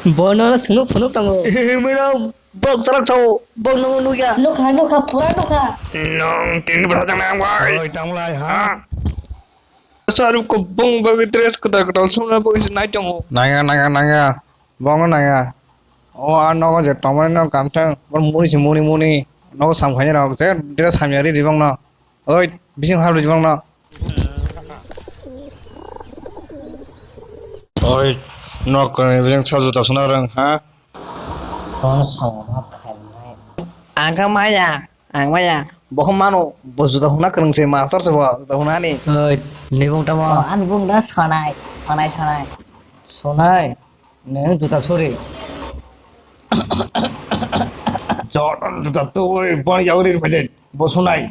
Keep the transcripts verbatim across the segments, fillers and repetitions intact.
Bono swngno phunuk tongo. Himino bok chalak sao, bok nungo nukya. Nukha, nukha, pura nukha. Nung tin bwsa jang nang bai. Oi, tang lai, ha? Saru ko bong bagwi dress kwtal kwtal sumna bagwi se nai tongo. Nangya, nangya, nangya. Bongo nangya. O, a nogo je tongmani no kamthang. Bor muni se muni muni. Nogo sam khaini rok je dress hamya ri ri bongno. Oi, bising habri jibang no. Oi, nok kani bising sa juta suna rang, ha? Kono songma khaimai. Ang kha maya, ang maya. Bohum mano, bo juta huna kwrwng se master se bo, juta huna ni. Oi, ni bung tamo? Oh, ani bung da sonai, sonai, sonai. Sonai, neng juta suri. Jordan juta tu, oi, bang yauri balen, bo sonai.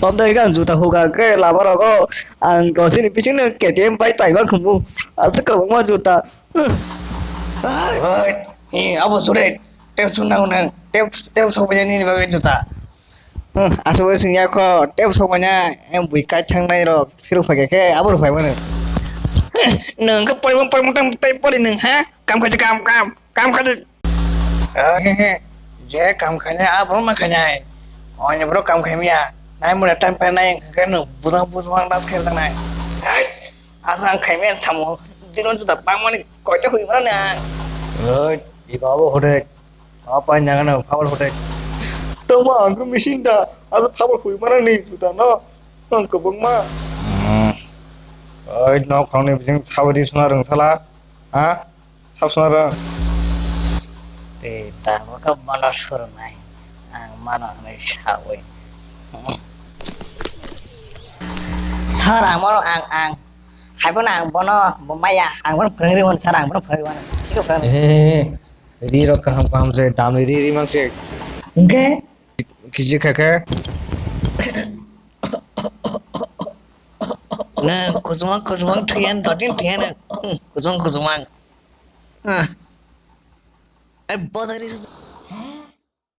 Obda ikan juta huga ke lama rogo ang gosini pising nang K T M pai taiba khumu asuk kabangma juta. Oi, eh, abo sure, tep sunang nang, tep, tep sok bajani ni bagai juta. Asuk sing ya kho, tep sok banya, em bui kai thang nai ro, phiru phage ke, abo ro phai mano. Nang ke pai mong pai mong tang tai pori nang ha, kam kaje kam kam. Kam khaidi. He he. Je kam khainai a borok ma khainai. Oni borok kam khaimya. Nai mura time pai nai khe no bujang bujang das khe tangnai. Hai. Asa ang khaimya samo. Dino juta pangmani koita hui mara na. Oi, iba abo hotek. Apa nyanga na power hotek. Tama ang machine da. Asa power hui mara ni juta no. Ang kobong ma. Oi, nok khongni bising sabri suna rungsala. Ha? Sab swnaro. Tei tabuk bono surnai. Ang mano hwnwi saui. Sir, ang bono ang, ang. Hai bono ang bono bo maya. Ang bono phwrwngri mano, sir, ang bono phwrwngri mano. Thik phwrwngri. He, he, he. Ri rok kaham kaham se, damni ri ri man se. Hwnkhe? Kisi kha khe. Nang kuchumang kuchumang thuyan dodin thuyan. Kuchumang kuchumang. Ah. Ai, bodari.